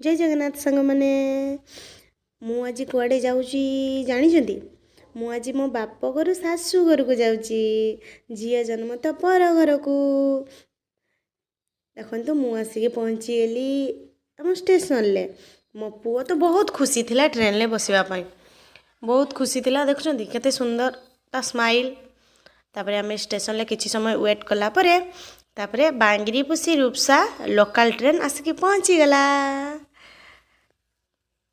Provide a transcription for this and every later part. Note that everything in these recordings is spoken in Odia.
ଜୟ ଜଗନ୍ନାଥ ସାଙ୍ଗମାନେ। ମୁଁ ଆଜି କୁଆଡ଼େ ଯାଉଛି ଜାଣିଛନ୍ତି? ମୁଁ ଆଜି ମୋ ବାପ ଘରୁ ଶାଶୁ ଘରକୁ ଯାଉଛି। ଝିଅ ଜନ୍ମ ତ ପର ଘରକୁ। ଦେଖନ୍ତୁ, ମୁଁ ଆସିକି ପହଞ୍ଚିଗଲି ଆମ ଷ୍ଟେସନରେ। ମୋ ପୁଅ ତ ବହୁତ ଖୁସି ଥିଲା, ଟ୍ରେନରେ ବସିବା ପାଇଁ ବହୁତ ଖୁସି ଥିଲା। ଦେଖୁଛନ୍ତି କେତେ ସୁନ୍ଦର ତା ସ୍ମାଇଲ୍। ତାପରେ ଆମେ ଷ୍ଟେସନରେ କିଛି ସମୟ ୱେଟ୍ କଲା ପରେ ତାପରେ ବାଙ୍ଗିରିପୋଷି ରୂପସା ଲୋକାଲ୍ ଟ୍ରେନ୍ ଆସିକି ପହଞ୍ଚିଗଲା।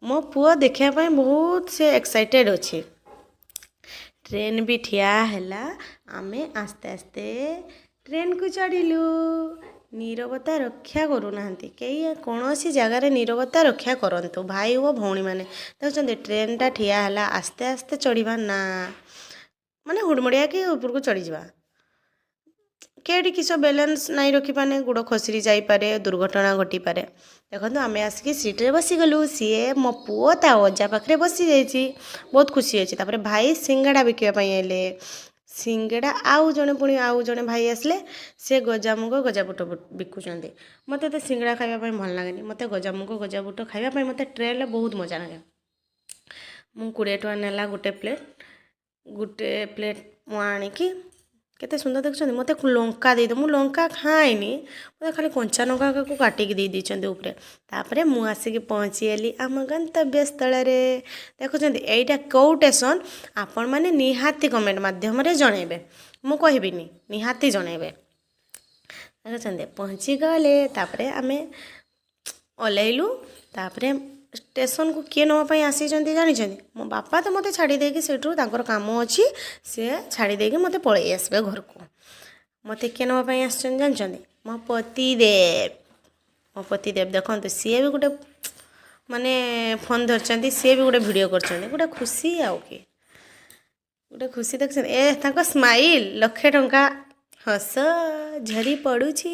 ମୋ ପୁଅ ଦେଖିବା ପାଇଁ ବହୁତ ସେ ଏକ୍ସାଇଟେଡ଼୍ ଅଛି। ଟ୍ରେନ୍ ବି ଠିଆ ହେଲା। ଆମେ ଆସ୍ତେ ଆସ୍ତେ ଟ୍ରେନ୍କୁ ଚଢ଼ିଲୁ। ନୀରବତା ରକ୍ଷା କରୁନାହାନ୍ତି କେହି। କୌଣସି ଜାଗାରେ ନୀରବତା ରକ୍ଷା କରନ୍ତୁ ଭାଇ ଓ ଭଉଣୀମାନେ। ଦେଖୁଛନ୍ତି, ଟ୍ରେନ୍ଟା ଠିଆ ହେଲା। ଆସ୍ତେ ଆସ୍ତେ ଚଢ଼ିବା ନା ମାନେ ହୁଡ଼ମୁଡ଼ିଆକି ଉପରକୁ ଚଢ଼ିଯିବା? କେଠି କିସ ବାଲାନ୍ସ ନାଇଁ ରଖିପାନେ, ଗୋଡ଼ ଖସରି ଯାଇପାରେ, ଦୁର୍ଘଟଣା ଘଟିପାରେ। ଦେଖନ୍ତୁ, ଆମେ ଆସିକି ସିଟ୍ରେ ବସିଗଲୁ। ସିଏ ମୋ ପୁଅ ତା ଅଜା ପାଖରେ ବସିଯାଇଛି, ବହୁତ ଖୁସି ଅଛି। ତାପରେ ଭାଇ ସିଙ୍ଗଡ଼ା ବିକିବା ପାଇଁ ଆଇଲେ ସିଙ୍ଗଡ଼ା। ଆଉ ଜଣେ ପୁଣି ଆଉ ଜଣେ ଭାଇ ଆସିଲେ, ସେ ଗଜାମୁଗ, ଗଜାବୁଟ ବିକୁଛନ୍ତି। ମୋତେ ତ ସିଙ୍ଗଡ଼ା ଖାଇବା ପାଇଁ ଭଲ ଲାଗେନି। ମୋତେ ଗଜାମୁଗ, ଗଜାବୁଟ ଖାଇବା ପାଇଁ ମୋତେ ଟ୍ରେନ୍ରେ ବହୁତ ମଜା ଲାଗେ। ମୁଁ 20 ଟଙ୍କା ନେଲା ଗୋଟେ ପ୍ଲେଟ୍। ଗୋଟେ ପ୍ଲେଟ୍ ମୁଁ ଆଣିକି, କେତେ ସୁନ୍ଦର ଦେଖୁଛନ୍ତି। ମୋତେ ଲଙ୍କା ଦେଇଦିଅ, ମୁଁ ଲଙ୍କା ଖାଏନି। ମୋତେ ଖାଲି କଞ୍ଚା ଲଙ୍କାକୁ କାଟିକି ଦେଇ ଦେଇଛନ୍ତି ଉପରେ। ତାପରେ ମୁଁ ଆସିକି ପହଞ୍ଚିଗଲି ଆମ ଗନ୍ତବ୍ୟ ସ୍ଥଳରେ। ଦେଖୁଛନ୍ତି, ଏଇଟା କେଉଁ ଷ୍ଟେସନ୍? ଆପଣମାନେ ନିହାତି କମେଣ୍ଟ ମାଧ୍ୟମରେ ଜଣାଇବେ। ମୁଁ କହିବିନି, ନିହାତି ଜଣାଇବେ। ଦେଖୁଛନ୍ତି, ପହଞ୍ଚିଗଲେ। ତାପରେ ଆମେ ଓହ୍ଲେଇଲୁ। ତାପରେ ଷ୍ଟେସନକୁ କିଏ ନେବା ପାଇଁ ଆସିଛନ୍ତି ଜାଣିଛନ୍ତି? ମୋ ବାପା ତ ମୋତେ ଛାଡ଼ି ଦେଇକି ସେଇଠୁ ତାଙ୍କର କାମ ଅଛି, ସିଏ ଛାଡ଼ି ଦେଇକି ମୋତେ ପଳେଇ ଆସିବେ ଘରକୁ। ମୋତେ କିଏ ନେବା ପାଇଁ ଆସିଛନ୍ତି ଜାଣିଛନ୍ତି? ମୋ ପତିଦେବ। ମୋ ପତିଦେବ ଦେଖନ୍ତୁ, ସିଏ ବି ଗୋଟେ ମାନେ ଫୋନ୍ ଧରିଛନ୍ତି, ସିଏ ବି ଗୋଟେ ଭିଡ଼ିଓ କରିଛନ୍ତି। ଗୋଟେ ଖୁସି ଆଉ କି ଗୋଟେ ଖୁସି। ଦେଖୁଛନ୍ତି ଏ ତାଙ୍କ ସ୍ମାଇଲ୍, ଲକ୍ଷେ ଟଙ୍କା ହସ ଝରି ପଡ଼ୁଛି।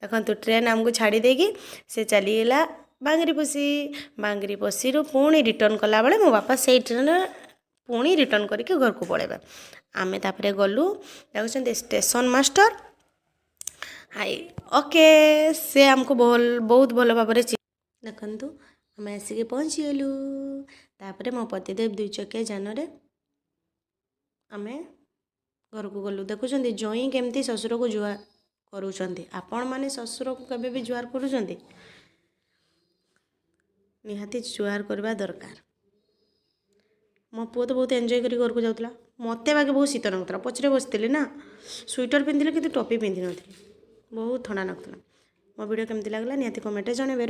ଦେଖନ୍ତୁ, ଟ୍ରେନ୍ ଆମକୁ ଛାଡ଼ି ଦେଇକି ସେ ଚାଲିଗଲା ବାଙ୍ଗିରିପୋଷି। ବାଙ୍ଗିରିପୋଷିରୁ ପୁଣି ରିଟର୍ଣ୍ଣ କଲାବେଳେ ମୋ ବାପା ସେଇ ଟ୍ରେନ୍ରେ ପୁଣି ରିଟର୍ଣ୍ଣ କରିକି ଘରକୁ ପଳେଇବେ। ଆମେ ତାପରେ ଗଲୁ। ଦେଖୁଛନ୍ତି, ଷ୍ଟେସନ୍ ମାଷ୍ଟର ହାଇ ଓକେ, ସେ ଆମକୁ ଭଲ ବହୁତ ଭଲ ଭାବରେ। ଦେଖନ୍ତୁ, ଆମେ ଆସିକି ପହଞ୍ଚିଗଲୁ। ତାପରେ ମୋ ପତିଦେବ ଦୁଇ ଚକିଆ ଯାନରେ ଆମେ ଘରକୁ ଗଲୁ। ଦେଖୁଛନ୍ତି, ଜୋଇଁ କେମିତି ଶ୍ୱଶୁରକୁ ଜୁହାର କରୁଛନ୍ତି। ଆପଣମାନେ ଶ୍ୱଶୁରକୁ କେବେ ବି ଜୁହାର କରୁଛନ୍ତି? ନିହାତି ଜୁହାର କରିବା ଦରକାର। ମୋ ପୁଅ ତ ବହୁତ ଏନ୍ଜୟ କରି ଘରକୁ ଯାଉଥିଲା। ମୋତେ ବାକି ବହୁତ ଶୀତ ଲାଗୁଥିଲା। ପଛରେ ବସିଥିଲି ନା, ସୁଇଟର ପିନ୍ଧିଲି କିନ୍ତୁ ଟୋପି ପିନ୍ଧିନଥିଲି, ବହୁତ ଥଣ୍ଡା ଲାଗୁଥିଲା। ମୋ ଭିଡ଼ିଓ କେମିତି ଲାଗିଲା ନିହାତି କମେଣ୍ଟରେ ଜଣାଇବେ।